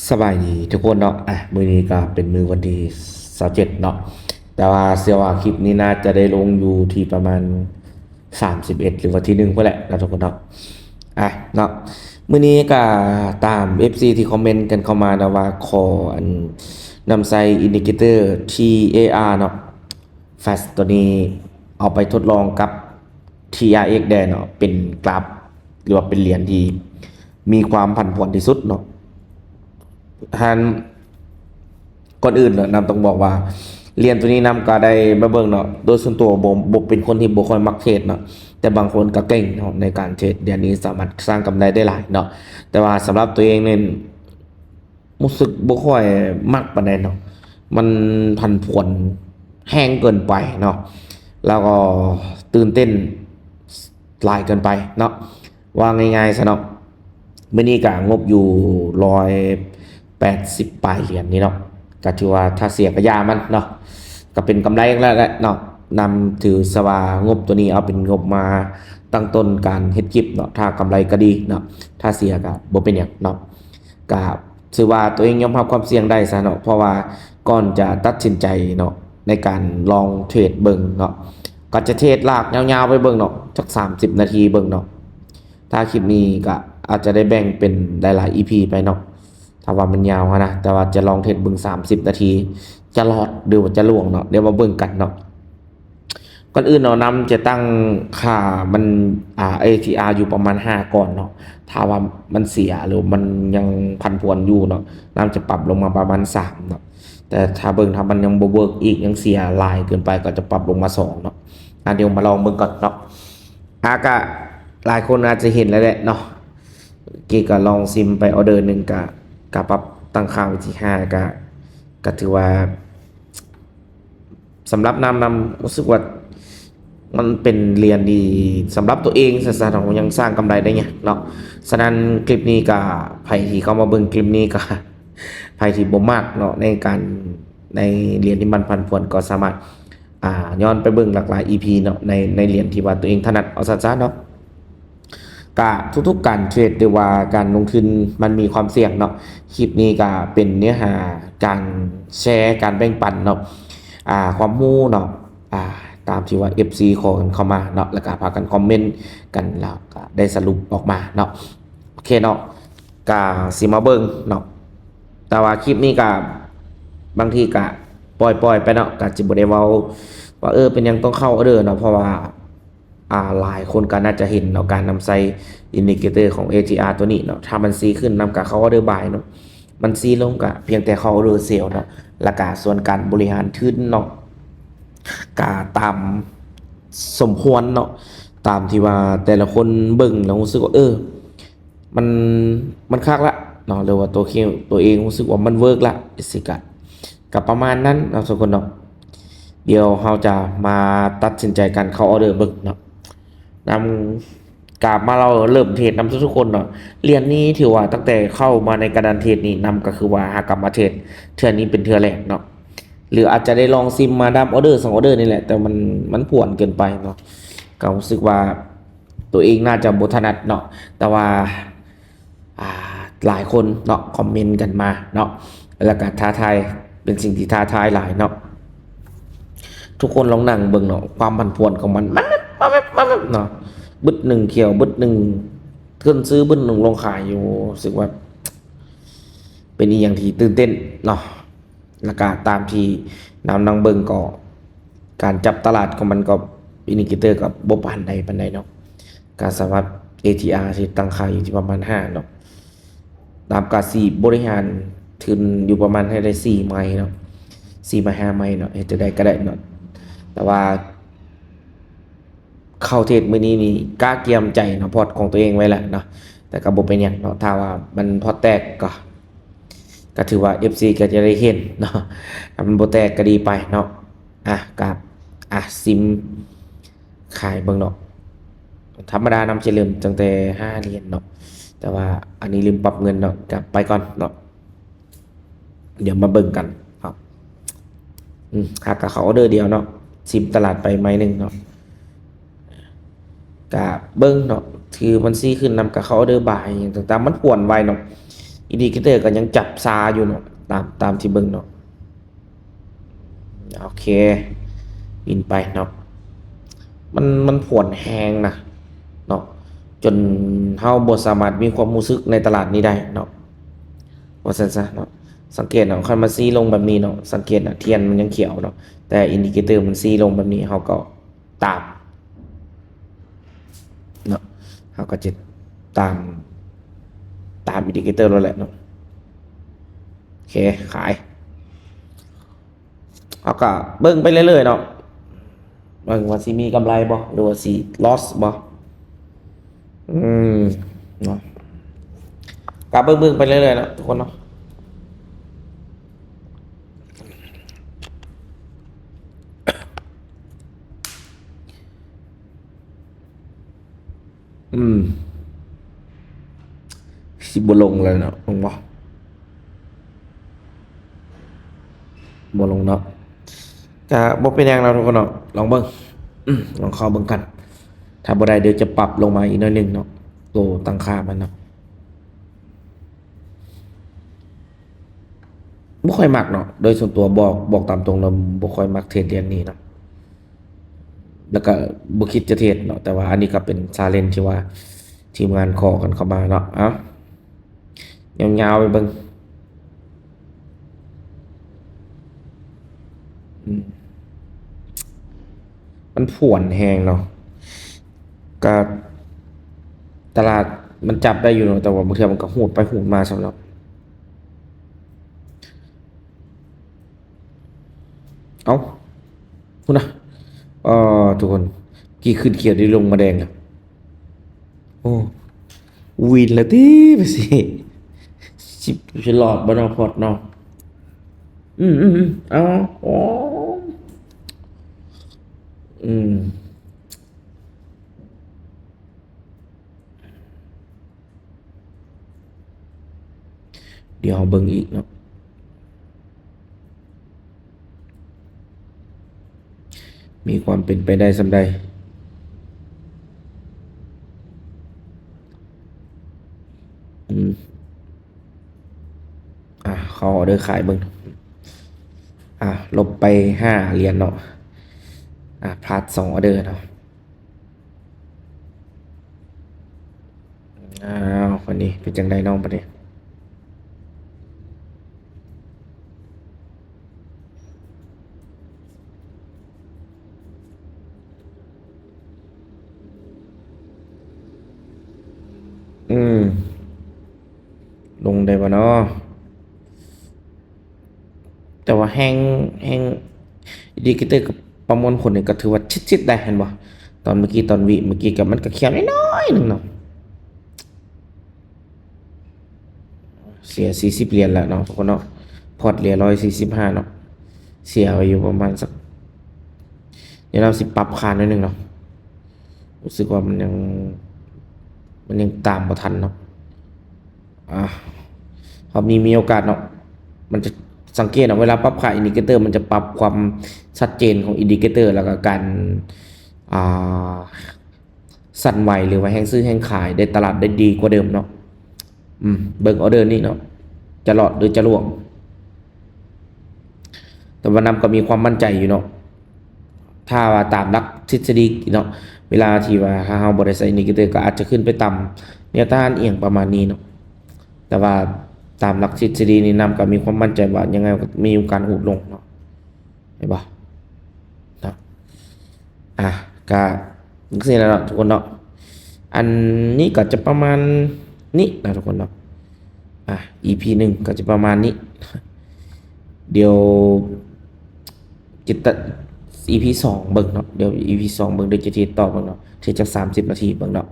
ສະບາຍດີທຸກຄົນເນາະ ອ່ະ ມື້ນີ້ກໍເປັນມື້ວັນທີຊາວເຈັດເນາະ ແຕ່ວ່າເຊື່ອວ່າຄລິບນີ້ໜ້າຈະໄດ້ລົງຢູ່ທີ່ປະມານສາມສິບເອັດ ຫຼືວ່າທີໜຶ່ງພຸ້ນແຫຼະເນາະທຸກຄົນເນາະ ອ່ະ ເນາະ ມື້ນີ້ກໍຕາມເອັຟຊີທີ່ຄອມເມັນກັນເຂົ້າມາເນາະວ່າ ຂໍອັນນຳໃຊ້ອິນດິເຄເຕີ ທີເອອາ ເນາະ ແຟດ ຕົວນີ້ເອົາໄປທົດລອງກັບ ທີອາເອັກ ແດ່ເນາະ ເປັນກຣາຟ ຫຼືວ່າເປັນຫຼຽນທີ່ມີຄວາມຜັນຜວນທີ່ສຸດເນາະ ທ່ານ ກ່ອນອື່ນເນາະ ນຳຕ້ອງບອກວ່າຫຼຽນຕົວນີ້ນຳກໍໄດ້ມາເບິ່ງເນາະ ໂດຍສ່ວນຕົວບໍ່ ບໍ່ເປັນຄົນທີ່ບໍ່ຄ່ອຍມັກເທຣດເນາະ ແຕ່ບາງຄົນກໍເກັ່ງເນາະໃນການເທຣດ ຫຼຽນນີ້ສາມາດສ້າງກຳໄລໄດ້ຫຼາຍເນາະ ແຕ່ວ່າສຳລັບຕົວເອງນີ້ ຮູ້ສຶກບໍ່ຄ່ອຍມັກປານໃດເນາະ ມັນຜັນຜວນແຮງເກີນໄປເນາະ ແລ້ວກໍຕື່ນເຕັ້ນຫຼາຍເກີນໄປເນາະ ວ່າງ່າຍໆຊະເນາະ ມື້ນີ້ກະງົບຢູ່ຮ້ອຍແປດສິບປາຍຫຼຽນນີ້ເນາະ ກະຖືວ່າຖ້າເສຍກະຢ່າມັນເນາະ ກະເປັນກຳໄລແລ້ວແຫຼະເນາະ ນຳຖືຊະວ່າງົບຕົວນີ້ເອົາເປັນງົບມາຕັ້ງຕົ້ນການເຮັດຄລິບເນາະ ຖ້າກຳໄລກະດີເນາະ ຖ້າເສຍກະບໍ່ເປັນຫຍັງເນາະ ກະຖືວ່າຕົວເອງຍອມຮັບຄວາມສ່ຽງໄດ້ຊະເນາະ ເພາະວ່າກ່ອນຈະຕັດສິນໃຈເນາະ ໃນການລອງເທຣດເບິ່ງເນາະ ກໍຈະເທຣດລາກຍາວໆໄປເບິ່ງເນາະ ຈັກສາມສິບນາທີເບິ່ງເນາະ ຖ້າຄລິບນີ້ກໍອາດຈະໄດ້ແບ່ງເປັນຫຼາຍໆອີພີໄປເນາະ ຖ້າວ່າມັນຍາວຫັ້ນນະ ແຕ່ວ່າຈະລອງເທຣດເບິ່ງສາມສິບນາທີ ຈະລອດ ຫຼືວ່າຈະລ່ວງເນາະ ດຽວມາເບິ່ງກັນເນາະ. ກ່ອນອື່ນເນາະ ນຳຈະຕັ້ງຄ່າມັນ ອ່າ ເອທີອາ ຢູ່ປະມານຫ້າກ່ອນເນາະ ຖ້າວ່າມັນເສຍ ຫຼືມັນຍັງຜັນຜວນຢູ່ເນາະ ນຳຈະປັບລົງມາປະມານສາມເນາະ ແຕ່ຖ້າເບິ່ງ ຖ້າມັນຍັງບໍ່ເວີກອີກ ຍັງເສຍຫຼາຍເກີນໄປ ກໍຈະປັບລົງມາສອງເນາະ ອ່າ ດຽວມາລອງເບິ່ງກ່ອນເນາະ ອ່າ ກະຫຼາຍຄົນອາດຈະເຫັນແລ້ວແຫຼະເນາະ ກີ້ກະລອງຊິມໄປອໍເດີໜຶ່ງ ກະ ກະປັບຕັ້ງຄ່າໄວ້ທີ່ຫ້າ ກະ ກະຖືວ່າ ສຳລັບນຳ ນຳຮູ້ສຶກວ່າມັນເປັນຫຼຽນທີ່ສຳລັບຕົວເອງຊັ້ນໆ ເຮົາຍັງສ້າງກຳໄລໄດ້ຫຍັງເນາະ ສະນັ້ນຄລິບນີ້ກະ ໃຜທີ່ເຂົ້າມາເບິ່ງຄລິບນີ້ກະ ໃຜທີ່ບໍ່ມັກເນາະ ໃນການ ໃນຫຼຽນທີ່ມັນຜັນຜວນ ກໍສາມາດ ອ່າ ຍ້ອນໄປເບິ່ງຫຼາກຫຼາຍອີພີເນາະ ໃນ ໃນຫຼຽນທີ່ວ່າຕົວເອງຖະໜັດ ເອົາຊັ້ນຊະເນາະ. ກະທຸກໆການເທຣດ ຫຼືວ່າການລົງທຶນມັນມີຄວາມສ່ຽງເນາະ ຄລິບນີ້ກະເປັນເນື້ອຫາການແຊ ການແບ່ງປັນເນາະ ອ່າ ຄວາມຮູ້ເນາະ ອ່າ ຕາມທີ່ວ່າເອັຟຊີຂໍກັນເຂົ້າມາເນາະ ແລ້ວກະພາກັນຄອມເມັນກັນ ແລ້ວກະໄດ້ສະຫຼຸບອອກມາເນາະ ໂອເຄເນາະ ກະຊິມາເບິ່ງເນາະ ແຕ່ວ່າຄລິບນີ້ກະ ບາງທີກະປ່ອຍໆໄປເນາະ ກະຊິບໍ່ໄດ້ເວົ້າວ່າ ເອີ ເປັນຫຍັງຕ້ອງເຂົ້າອໍເດີເນາະ ເພາະວ່າ ອ່າ ຫຼາຍຄົນກໍໜ້າຈະເຫັນເນາະ ການນຳໃຊ້ອິນດິເຄເຕີຂອງເອທີອາຕົວນີ້ເນາະ ຖ້າມັນຊີ້ຂຶ້ນນຳກໍເຂົ້າອໍເດີບາຍເນາະ ມັນຊີ້ລົງກໍພຽງແຕ່ເຂົ້າອໍເດີເຊວເນາະ ແລ້ວກໍສ່ວນການບໍລິຫານທຶນເນາະ ກໍຕາມສົມຄວນເນາະ ຕາມທີ່ວ່າແຕ່ລະຄົນເບິ່ງແລ້ວຮູ້ສຶກວ່າ ເອີ ມັນ ມັນຄັກລະເນາະ ຫຼືວ່າຕົວເອງ ຕົວເອງຮູ້ສຶກວ່າມັນເວີກລະ ຈັ່ງຊີ້ກະ ກະປະມານນັ້ນເນາະທຸກຄົນເນາະ ດຽວເຮົາຈະມາຕັດສິນໃຈການເຂົ້າອໍເດີເບິ່ງເນາະ ນຳ ກະມາເລົ່າເລີ່ມເທຣດນຳທຸກໆຄົນເນາະ ຫຼຽນນີ້ຖືວ່າຕັ້ງແຕ່ເຂົ້າມາໃນກະດານເທຣດນີ້ ນຳກໍຄືວ່າຫາກັບມາເທຣດເທື່ອນີ້ເປັນເທື່ອແລກເນາະ ຫຼືອາດຈະໄດ້ລອງຊິມມາດຳອໍເດີສອງອໍເດີນີ້ແຫຼະ ແຕ່ມັນ ມັນຜວນເກີນໄປເນາະ ກໍຮູ້ສຶກວ່າ ຕົວເອງໜ້າຈະບໍ່ຖະໜັດເນາະ ແຕ່ວ່າ ອ່າ ຫຼາຍຄົນເນາະ ຄອມເມັນກັນມາເນາະ ແລ້ວກະທ້າທາຍ ເປັນສິ່ງທີ່ທ້າທາຍຫຼາຍເນາະ ທຸກຄົນລອງນັ່ງເບິ່ງເນາະ ຄວາມຜັນຜວນຂອງມັນ ມາແມບ ມາແມບ ມາແມບເນາະ ບຶດໜຶ່ງຂຽວ ບຶດໜຶ່ງຂຶ້ນຊື້ ບຶດໜຶ່ງລົງຂາຍຢູ່ ຮູ້ສຶກວ່າເປັນອີ່ຫຍັງທີ່ຕື່ນເຕັ້ນເນາະ. ແລ້ວກະຕາມທີ່ນຳນັ່ງເບິ່ງກໍ ການຈັບຕະຫຼາດຂອງມັນກໍ ອິນດິເຄເຕີກໍບໍ່ປານໃດປານໃດເນາະ ກະສຳລັບເອທີອາທີ່ຕັ້ງຄ່າຢູ່ທີ່ປະມານຫ້າເນາະ ນຳກະຊິບໍລິຫານທຶນຢູ່ປະມານໃຫ້ໄດ້ສີ່ໄມ້ເນາະ ສີ່ໄມ້ຫ້າໄມ້ເນາະ ເຮັດຈັ່ງໃດກໍໄດ້ເນາະ ແຕ່ວ່າ ເຂົ້າເທຣດມື້ນີ້ນີ້ກະກຽມໃຈເນາະ ພອດຂອງຕົວເອງໄວ້ແລ້ວເນາະ ແຕ່ກໍບໍ່ເປັນຫຍັງເນາະ ຖ້າວ່າມັນພອດແຕກກໍ ກໍຖືວ່າເອັຟຊີກໍຈະໄດ້ເຫັນເນາະ ຖ້າມັນບໍ່ແຕກກໍດີໄປເນາະ ອ່ະ ກໍ ອ່ະ ຊິມຂາຍເບິ່ງເນາະ ທຳມະດານຳຈະເລີ່ມຕັ້ງແຕ່ຫ້າຫຼຽນເນາະ ແຕ່ວ່າອັນນີ້ລືມປັບເງິນເນາະ ກໍໄປກ່ອນເນາະ. ດຽວມາເບິ່ງກັນເນາະ ອືມ ຫາກະເຂົ້າອໍເດີດຽວເນາະ ຊິມຕະຫຼາດໄປໄມ້ໜຶ່ງເນາະ ກະເບິ່ງເນາະ ຖືມັນຊີ້ຂຶ້ນນຳກະເຂົ້າອໍເດີບາຍຫຍັງຕ່າງໆ ມັນພວນໄວເນາະ ອິນດິເຄເຕີກໍຍັງຈັບຊ້າຢູ່ເນາະ ຕາມ ຕາມທີ່ເບິ່ງເນາະ. ໂອເຄ ບິນໄປເນາະ. ມັນ ມັນຜວນແຮງນະເນາະ ຈົນເຮົາບໍ່ສາມາດມີຄວາມຮູ້ສຶກໃນຕະຫຼາດນີ້ໄດ້ເນາະ ວ່າຊັ້ນຊະເນາະ. ສັງເກດເນາະ ຄັນມັນຊີ້ລົງແບບນີ້ເນາະ ສັງເກດນະ ທຽນມັນຍັງຂຽວເນາະ ແຕ່ອິນດິເຄເຕີມັນຊີ້ລົງແບບນີ້ ເຮົາກໍຕາມເນາະ ເຮົາກໍຈະຕາມ ຕາມອິນດິເຄເຕີໂລດແຫຼະເນາະ. ໂອເຄ ຂາຍ. ເຮົາກໍເບິ່ງໄປເລື້ອຍໆເນາະ ເບິ່ງວ່າຊິມີກຳໄລບໍ່ ຫຼືວ່າຊິລອສບໍ່. ອືມ ເນາະ ກໍເບິ່ງໆໄປເລື້ອຍໆເນາະ ທຸກຄົນເນາະ. ອືມ ຊິບໍ່ລົງແລ້ວເນາະ ລົງບໍ່? ບໍ່ລົງເນາະ ກະບໍ່ເປັນຫຍັງເນາະ ທຸກຄົນເນາະ. ລອງເບິ່ງ ອືມ ລອງເຂົ້າເບິ່ງກັນ ຖ້າບໍ່ໄດ້ ດຽວຈະປັບລົງມາອີກໜ້ອຍໜຶ່ງເນາະ ໂຕຕັ້ງຄ່າມັນເນາະ. ບໍ່ຄ່ອຍມັກເນາະ ໂດຍສ່ວນຕົວບອກ ບອກຕາມຕົງແລ້ວ ບໍ່ຄ່ອຍມັກເທຣດຫຼຽນນີ້ເນາະ ແລ້ວກໍບໍ່ຄິດຈະເທຣດເນາະ. ແຕ່ວ່າອັນນີ້ກໍເປັນ challenge ທີ່ວ່າທີມງານຂໍກັນເຂົ້າມາເນາະ. ເອົາ ຍາວໆໄປເບິ່ງ. ອືມ ມັນຜວນແຮງເນາະ ກະຕະຫຼາດມັນຈັບໄດ້ຢູ່ເນາະ ແຕ່ວ່າບາງເທື່ອມັນກໍຮູດໄປຮູດມາຊ້ຳເນາະ. ເອົ້າ ພຸ້ນນະ ເອີ ທຸກຄົນ ກີ້ຂຶ້ນຂຽວ ດຽວລົງມາແດງແລ້ວ. ໂອ້ ວິນລະຕິ ວ່າຊິ ຊິ ຊິລອດບໍ່ເນາະ ພອດເນາະ. ອືມໆໆ ເອົາ ໂອ້ ອືມ. ດຽວເຮົາເບິ່ງອີກເນາະ ມີຄວາມເປັນໄປໄດ້ສ່ຳໃດ. ອືມ ອ່າ ຂໍອໍເດີຂາຍເບິ່ງ ອ່າ ລົບໄປຫ້າຫຼຽນເນາະ ອ່າ ພາດສອງອໍເດີເນາະ. ອ້າວ ບັດນີ້ເປັນຈັ່ງໃດນ້ອງບັດນີ້? ອືມ ລົງໄດ້ບໍ່ນໍ? ແຕ່ວ່າແຮງ ແຮງ ອິນດິເຄເຕີກັບປະມວນຜົນນີ້ກໍຖືວ່າຊິດໆໄດ້ ເຫັນບໍ່? ຕອນເມື່ອກີ້ ຕອນວິເມື່ອກີ້ກໍ ມັນກໍຂຽວນ້ອຍໆໜຶ່ງເນາະ. ເສຍສີ່ສິບຫຼຽນແລ້ວເນາະ ທຸກຄົນເນາະ. ພອດເຫຼືອຮ້ອຍສີ່ສິບຫ້າເນາະ ເສຍໄປຢູ່ປະມານສັກ ດຽວເຮົາຊິປັບຄ່າໜ້ອຍໜຶ່ງເນາະ. ຮູ້ສຶກວ່າມັນຍັງ ມັນຍັງຕາມບໍ່ທັນເນາະ. ອ່າ ຮອບນີ້ມີໂອກາດເນາະ ມັນຈະ ສັງເກດເນາະ ເວລາປັບຄ່າອິນດິເຄເຕີ ມັນຈະປັບຄວາມຊັດເຈນຂອງອິນດິເຄເຕີ ແລ້ວກໍການ ອ່າ ສັ່ນໄຫວ ຫຼືວ່າແຮງຊື້ແຮງຂາຍໃນຕະຫຼາດໄດ້ດີກວ່າເດີມເນາະ. ອືມ ເບິ່ງອໍເດີນີ້ເນາະ ຈະລອດ ຫຼື ຈະລ່ວງ. ແຕ່ວ່ານຳກໍມີຄວາມໝັ້ນໃຈຢູ່ເນາະ ຖ້າວ່າຕາມຫຼັກທິດສະດີເນາະ ເວລາທີ່ວ່າຖ້າເຮົາບໍ່ໄດ້ໃຊ້ອິນດິເຄເຕີ ກໍອາດຈະຂຶ້ນໄປຕ່ຳແນວຕ້ານອີ່ຫຍັງປະມານນີ້ເນາະ. ແຕ່ວ່າຕາມຫຼັກທິດສະດີນີ້ ນຳກໍມີຄວາມໝັ້ນໃຈວ່າຍັງໄງກໍມີໂອກາດຫູດລົງເນາະ ເຫັນບໍ່ເນາະ. ອ່າ ກະຈັ່ງຊີ້ແຫຼະເນາະ ທຸກຄົນເນາະ. ອັນນີ້ກໍຈະປະມານນີ້ນະ ທຸກຄົນເນາະ. ອ່າ ອີພີໜຶ່ງກໍຈະປະມານນີ້ ດຽວຈະຕັດອີພີສອງເບິ່ງເນາະ ດຽວອີພີສອງເບິ່ງ ດຽວຈະເທດຕໍ່ເບິ່ງເນາະ ເທດຈັກສາມສິບນາທີເບິ່ງເນາະ.